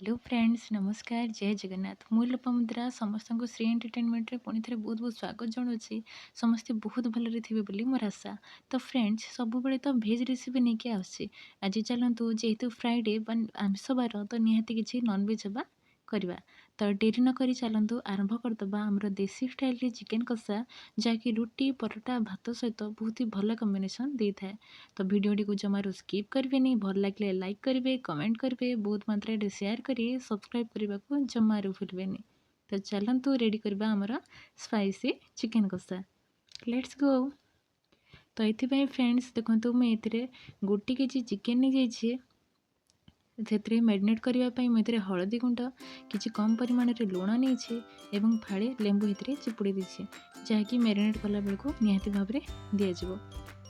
Hello friends, ନମସ୍କାର, ଜୟ ଜଗନ୍ନାଥ। ମୁଁ ଲୋପାମୁଦ୍ରା ସମସ୍ତଙ୍କୁ ଶ୍ରୀ ଏଣ୍ଟରଟେନମେଣ୍ଟରେ ପୁଣି ଥରେ ବହୁତ ବହୁତ ସ୍ୱାଗତ ଜଣାଉଛି। ସମସ୍ତେ ବହୁତ ଭଲରେ ଥିବେ ବୋଲି ମୋର ଆଶା। ତ ଫ୍ରେଣ୍ଡସ୍, ସବୁବେଳେ ତ ଭେଜ୍ ରେସିପି ନେଇକି ଆସୁଛି। ଆଜି ଚାଲନ୍ତୁ, ଯେହେତୁ ଫ୍ରାଇଡ଼େ ବା ଆମିଷ ବାର, ତ ନିହାତି କିଛି ନନ୍ଭେଜ୍ ହେବା କରିବା। ତ ଡେରି ନକରି ଚାଲନ୍ତୁ ଆରମ୍ଭ କରିଦେବା ଆମର ଦେଶୀ ଷ୍ଟାଇଲରେ ଚିକେନ୍ କଷା, ଯାହାକି ରୁଟି, ପରଟା, ଭାତ ସହିତ ବହୁତ ହି ଭଲ କମ୍ବିନେସନ୍ ଦେଇଥାଏ। ତ ଭିଡ଼ିଓଟିକୁ ଜମାରୁ ସ୍କିପ୍ କରିବେନି। ଭଲ ଲାଗିଲେ ଲାଇକ୍ କରିବେ, କମେଣ୍ଟ କରିବେ, ବହୁତ ମାତ୍ରାରେ ସେୟାର କରି ସବସ୍କ୍ରାଇବ୍ କରିବାକୁ ଜମାରୁ ଭୁଲିବେନି। ତ ଚାଲନ୍ତୁ ରେଡ଼ି କରିବା ଆମର ସ୍ପାଇସି ଚିକେନ୍ କଷା। Let's go. ତ ଏଥିପାଇଁ ଫ୍ରେଣ୍ଡସ୍ ଦେଖନ୍ତୁ, ମୁଁ ଏଥିରେ 1 କେଜି ଚିକେନ୍ ନେଇଯାଇଛି। ସେଥିରେ ମ୍ୟାରିନେଟ୍ କରିବା ପାଇଁ ମୁଁ ଏଥିରେ ହଳଦୀ ଗୁଣ୍ଡ, କିଛି କମ୍ ପରିମାଣରେ ଲୁଣ ନେଇଛି ଏବଂ ଫାଳେ ଲେମ୍ବୁ ଏଥିରେ ଚିପୁଡ଼ି ଦେଇଛି, ଯାହାକି ମ୍ୟାରିନେଟ୍ କଲାବେଳକୁ ନିହାତି ଭାବରେ ଦିଆଯିବ।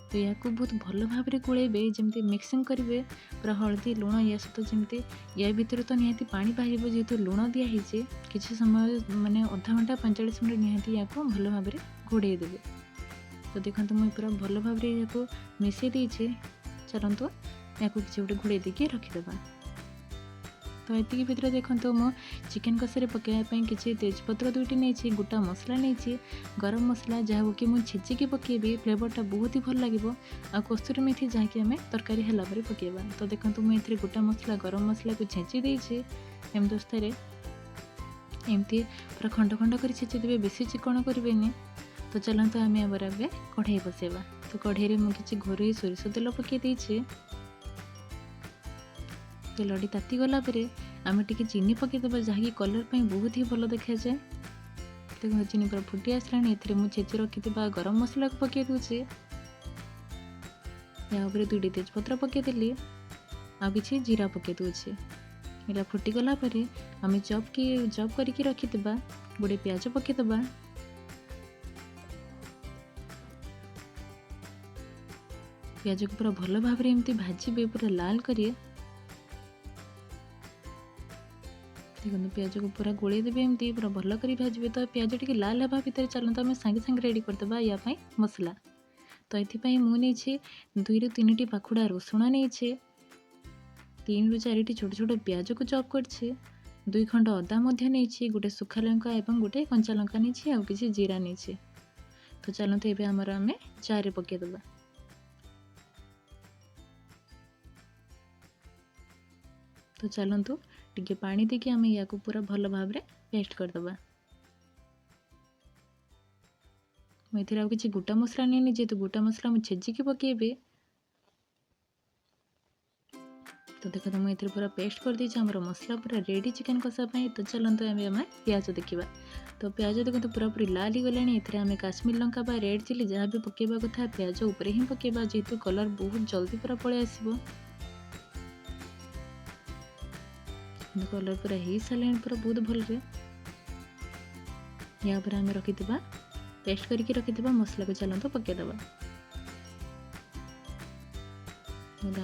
ତ ଏହାକୁ ବହୁତ ଭଲ ଭାବରେ ଗୋଳେଇବେ, ଯେମିତି ମିକ୍ସିଂ କରିବେ ପୁରା ହଳଦୀ ଲୁଣ ୟା ସହିତ, ଯେମିତି ୟା ଭିତରୁ ତ ନିହାତି ପାଣି ବାହାରିବ ଯେହେତୁ ଲୁଣ ଦିଆହେଇଛି। କିଛି ସମୟ ମାନେ ଅଧା ଘଣ୍ଟା 45 ମିନିଟ୍ ନିହାତି ୟାକୁ ଭଲ ଭାବରେ ଘୋଡ଼େଇ ଦେବେ। ତ ଦେଖନ୍ତୁ, ମୁଁ ପୁରା ଭଲ ଭାବରେ ଏହାକୁ ମିଶାଇ ଦେଇଛି। ଚାଲନ୍ତୁ ୟାକୁ କିଛି ଗୋଟେ ଘୋଡ଼େଇ ଦେଇକି ରଖିଦେବା। ତ ଏତିକି ଭିତରେ ଦେଖନ୍ତୁ, ମୁଁ ଚିକେନ୍ କଷାରେ ପକାଇବା ପାଇଁ କିଛି ତେଜପତ୍ର 2ଟି ନେଇଛି, ଗୋଟା ମସଲା ନେଇଛି, ଗରମ ମସଲା ଯାହାକୁ କି ମୁଁ ଛେଚିକି ପକାଇବି, ଫ୍ଲେଭରଟା ବହୁତ ହି ଭଲ ଲାଗିବ, ଆଉ କସ୍ତୁରୀ ମେଥି ଯାହାକି ଆମେ ତରକାରୀ ହେଲା ପରେ ପକାଇବା। ତ ଦେଖନ୍ତୁ, ମୁଁ ଏଥିରେ ଗୋଟା ମସଲା, ଗରମ ମସଲାକୁ ଛେଚି ଦେଇଛି। ଏମିତି ଏମିତି ପୁରା ଖଣ୍ଡ ଖଣ୍ଡ କରି ଛେଚିଦେବେ, ବେଶୀ ଚିକଣ କରିବେନି। ତ ଚାଲନ୍ତୁ ଆମେ ଆମର ଏବେ କଢ଼େଇ ବସେଇବା। ତ କଢ଼େଇରେ ମୁଁ କିଛି ଘରୋଇ ସୋରିଷ ତେଲ ପକାଇ ଦେଇଛି। ତେଲଟି ତାତିଗଲା ପରେ ଆମେ ଟିକେ ଚିନି ପକାଇଦେବା, ଯାହାକି କଲର୍ ପାଇଁ ବହୁତ ହି ଭଲ ଦେଖାଯାଏ। ଦେଖନ୍ତୁ, ଚିନି ପୁରା ଫୁଟି ଆସିଲାଣି। ଏଥିରେ ମୁଁ ଛେଚି ରଖିଥିବା ଗରମ ମସଲାକୁ ପକାଇ ଦେଉଛି। ଏହା ଉପରେ 2ଟି ତେଜପତ୍ର ପକାଇଦେଲି ଆଉ କିଛି ଜିରା ପକାଇ ଦେଉଛି। ଏଇଟା ଫୁଟିଗଲା ପରେ ଆମେ ଚପ୍ କରିକି ରଖିଥିବା ଗୋଟେ ପିଆଜ ପକାଇଦେବା। ପିଆଜକୁ ପୁରା ଭଲ ଭାବରେ ଏମିତି ଭାଜିବେ, ପୁରା ଲାଲ କରି। ଦେଖନ୍ତୁ, ପିଆଜକୁ ପୁରା ଗୋଳେଇ ଦେବେ, ଏମିତି ପୁରା ଭଲ କରି ଭାଜିବେ। ତ ପିଆଜ ଟିକେ ଲାଲ ହେବା ଭିତରେ ଚାଲନ୍ତୁ ଆମେ ସାଙ୍ଗେ ସାଙ୍ଗେ ରେଡ଼ି କରିଦେବା ୟା ପାଇଁ ମସଲା। ତ ଏଥିପାଇଁ ମୁଁ ନେଇଛି 2ରୁ 3ଟି ପାଖୁଡ଼ା ରସୁଣ ନେଇଛି, 3ରୁ 4ଟି ଛୋଟ ଛୋଟ ପିଆଜକୁ ଚପ୍ କରିଛି, 2 ଖଣ୍ଡ ଅଦା ମଧ୍ୟ ନେଇଛି, ଗୋଟେ ଶୁଖା ଲଙ୍କା ଏବଂ ଗୋଟେ କଞ୍ଚା ଲଙ୍କା ନେଇଛି ଆଉ କିଛି ଜିରା ନେଇଛି। ତ ଚାଲନ୍ତୁ ଏବେ ଆମର ଆମେ ଜାର୍ରେ ପକାଇଦେବା। ତ ଚାଲନ୍ତୁ ଟିକେ ପାଣି ଦେଇକି ଆମେ ୟାକୁ ପୁରା ଭଲ ଭାବରେ ପେଷ୍ଟ କରିଦେବା। ମୁଁ ଏଥିରେ ଆଉ କିଛି ଗୋଟା ମସଲା ନେଇନି, ଯେହେତୁ ଗୋଟା ମସଲା ମୁଁ ଛେଚିକି ପକାଇବି। ତ ଦେଖନ୍ତୁ, ମୁଁ ଏଥିରେ ପୁରା ପେଷ୍ଟ କରିଦେଇଛି। ଆମର ମସଲା ପୁରା ରେଡ଼ି ଚିକେନ୍ କଷା ପାଇଁ। ତ ଚାଲନ୍ତୁ ଆମେ ଆମେ ପିଆଜ ଦେଖିବା। ତ ପିଆଜ ଦେଖନ୍ତୁ, ପୁରାପୁରି ଲାଲ ହେଇଗଲାଣି। ଏଥିରେ ଆମେ କାଶ୍ମୀର ଲଙ୍କା ବା ରେଡ଼୍ ଚିଲି ଯାହା ବି ପକାଇବା କଥା ପିଆଜ ଉପରେ ହିଁ ପକାଇବା, ଯେହେତୁ କଲର୍ ବହୁତ ଜଲ୍ଦି ପୁରା ପଳେଇ ଆସିବ। କଲର୍ ପୁରା ହେଇସାରିଲାଣି ପୁରା ବହୁତ ଭଲରେ। ୟା ଉପରେ ଆମେ ରଖିଥିବା ପେଷ୍ଟ କରିକି ରଖିଥିବା ମସଲାକୁ ଚାଲନ୍ତୁ ପକାଇଦେବା।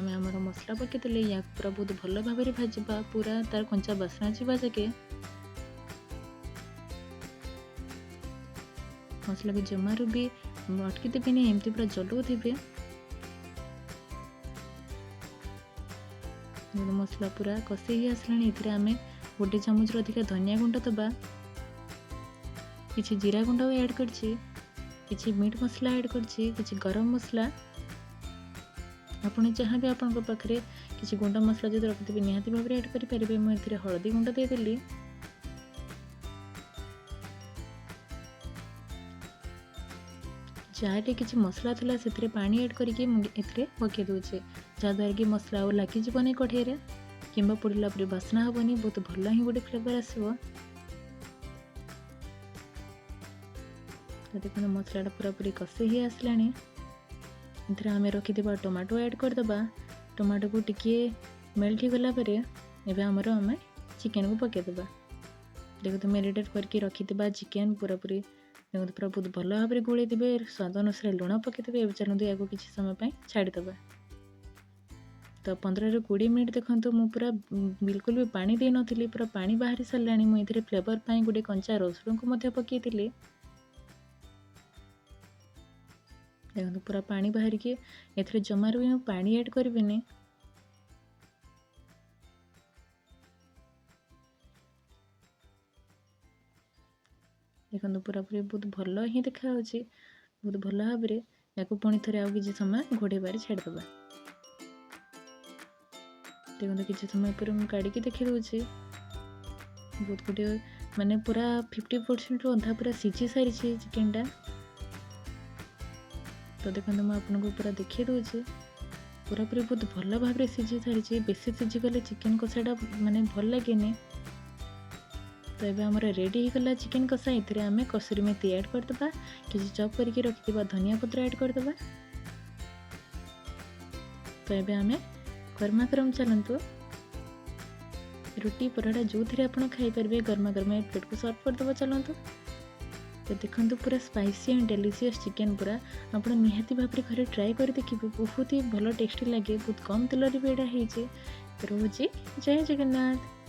ଆମେ ଆମର ମସଲା ପକାଇଦେଲେ, ୟାକୁ ପୁରା ବହୁତ ଭଲ ଭାବରେ ଭାଜିବା, ପୁରା ତାର କଞ୍ଚା ବାସ୍ନା ଯିବା ଯାକେ। ମସଲାକୁ ଜମାରୁ ବି ଅଟକି ଦେବେନି, ଏମିତି ପୁରା ଜଲଉଥିବେ। ମସଲା ପୁରା କଷି ହେଇ ଆସିଲାଣି। ଏଥିରେ ଆମେ 1 ଚାମଚରୁ ଅଧିକା ଧନିଆ ଗୁଣ୍ଡ ଦେବା, କିଛି ଜିରା ଗୁଣ୍ଡ ଆଡ଼୍ କରିଛି, କିଛି ମିଟ୍ ମସଲା ଆଡ଼୍ କରିଛି, କିଛି ଗରମ ମସଲା। ଆପଣ ଯାହା ବି ଆପଣଙ୍କ ପାଖରେ କିଛି ଗୁଣ୍ଡ ମସଲା ଯଦି ରଖିଥିବେ, ନିହାତି ଭାବରେ ଆଡ଼୍ କରିପାରିବେ। ମୁଁ ଏଥିରେ ହଳଦୀ ଗୁଣ୍ଡ ଦେଇଦେଲି। ଯାହାରେ କିଛି ମସଲା ଥିଲା ସେଥିରେ ପାଣି ଆଡ଼୍ କରିକି ମୁଁ ଏଥିରେ ପକାଇ ଦେଉଛି, ଯାହାଦ୍ୱାରା କି ମସଲା ଆଉ ଲାଗିଯିବନି କଢ଼େଇରେ କିମ୍ବା ପୋଡ଼ିଲା ପରେ ବାସ୍ନା ହେବନି, ବହୁତ ଭଲ ହିଁ ଗୋଟେ ଫ୍ଲେଭର୍ ଆସିବ। ତ ଦେଖନ୍ତୁ, ମସଲାଟା ପୁରାପୁରି କଷି ହେଇ ଆସିଲାଣି। ଏଥିରେ ଆମେ ରଖିଥିବା ଟମାଟୋ ଆଡ଼୍ କରିଦେବା। ଟମାଟୋକୁ ଟିକିଏ ମେଲ୍ଟ ହେଇଗଲା ପରେ ଏବେ ଆମର ଆମେ ଚିକେନକୁ ପକାଇଦେବା। ଦେଖନ୍ତୁ, ମ୍ୟାରିନେଟ୍ କରିକି ରଖିଥିବା ଚିକେନ୍ ପୁରାପୁରି ଦେଖନ୍ତୁ, ପୁରା ବହୁତ ଭଲ ଭାବରେ ଗୋଳେଇ ଦେବେ, ସ୍ୱାଦ ଅନୁସାରେ ଲୁଣ ପକାଇଦେବେ। ଏବେ ଚାଲନ୍ତୁ ଏହାକୁ କିଛି ସମୟ ପାଇଁ ଛାଡ଼ିଦେବା। ତ 15ରୁ 20 ମିନିଟ୍ ଦେଖନ୍ତୁ, ମୁଁ ପୁରା ବିଲକୁଲ ବି ପାଣି ଦେଇନଥିଲି, ପୁରା ପାଣି ବାହାରି ସାରିଲାଣି। ମୁଁ ଏଥିରେ ଫ୍ଲେଭର୍ ପାଇଁ ଗୋଟେ କଞ୍ଚା ରସୁଣକୁ ମଧ୍ୟ ପକାଇଥିଲି। ଦେଖନ୍ତୁ, ପୁରା ପାଣି ବାହାରିକି, ଏଥିରେ ଜମାରୁ ବି ମୁଁ ପାଣି ଆଡ଼୍ କରିବିନି। ଦେଖନ୍ତୁ, ପୁରାପୁରି ବହୁତ ଭଲ ହିଁ ଦେଖାଯାଉଛି, ବହୁତ ଭଲ ଭାବରେ। ୟାକୁ ପୁଣି ଥରେ ଆଉ କିଛି ସମୟ ଘୋଡ଼େଇବାରେ ଛାଡ଼ିଦେବା। ଦେଖନ୍ତୁ, କିଛି ସମୟ ପରେ ମୁଁ କାଢ଼ିକି ଦେଖି ଦେଉଛି। ବହୁତ ଗୋଟିଏ ମାନେ ପୁରା 50%ରୁ ଅଧା ପୁରା ସିଝି ସାରିଛି ଚିକେନଟା। ତ ଦେଖନ୍ତୁ, ମୁଁ ଆପଣଙ୍କୁ ପୁରା ଦେଖାଇ ଦେଉଛି। ପୁରାପୁରି ବହୁତ ଭଲ ଭାବରେ ସିଝି ସାରିଛି। ବେଶୀ ସିଝିଗଲେ ଚିକେନ୍ କଷାଟା ମାନେ ଭଲ ଲାଗେନି। ତ ଏବେ ଆମର ରେଡ଼ି ହେଇଗଲା ଚିକେନ୍ କଷା। ଏଥିରେ ଆମେ କସୁରୀ ମେଥି ଆଡ଼୍ କରିଦେବା, କିଛି ଚପ୍ କରିକି ରଖିଥିବା ଧନିଆ ପତ୍ର ଆଡ଼୍ କରିଦେବା। ତ ଏବେ ଆମେ ଗରମା ଗରମ ଚାଲନ୍ତୁ, ରୁଟି, ପରଟା ଯେଉଁଥିରେ ଆପଣ ଖାଇପାରିବେ, ଗରମା ଗରମ ଏ ପ୍ଲେଟ୍କୁ ସର୍ଭ କରିଦେବା ଚାଲନ୍ତୁ। ତ ଦେଖନ୍ତୁ, ପୁରା ସ୍ପାଇସି ଆଣ୍ଡ ଡେଲିସିୟସ୍ ଚିକେନ୍ ପୁରା। ଆପଣ ନିହାତି ଭାବରେ ଘରେ ଟ୍ରାଏ କରି ଦେଖିବେ, ବହୁତ ହି ଭଲ ଟେଷ୍ଟି ଲାଗେ। ବହୁତ କମ୍ ତେଲରେ ବି ଏଇଟା ହେଇଛି। ତ ରହୁଛି, ଜୟ ଜଗନ୍ନାଥ।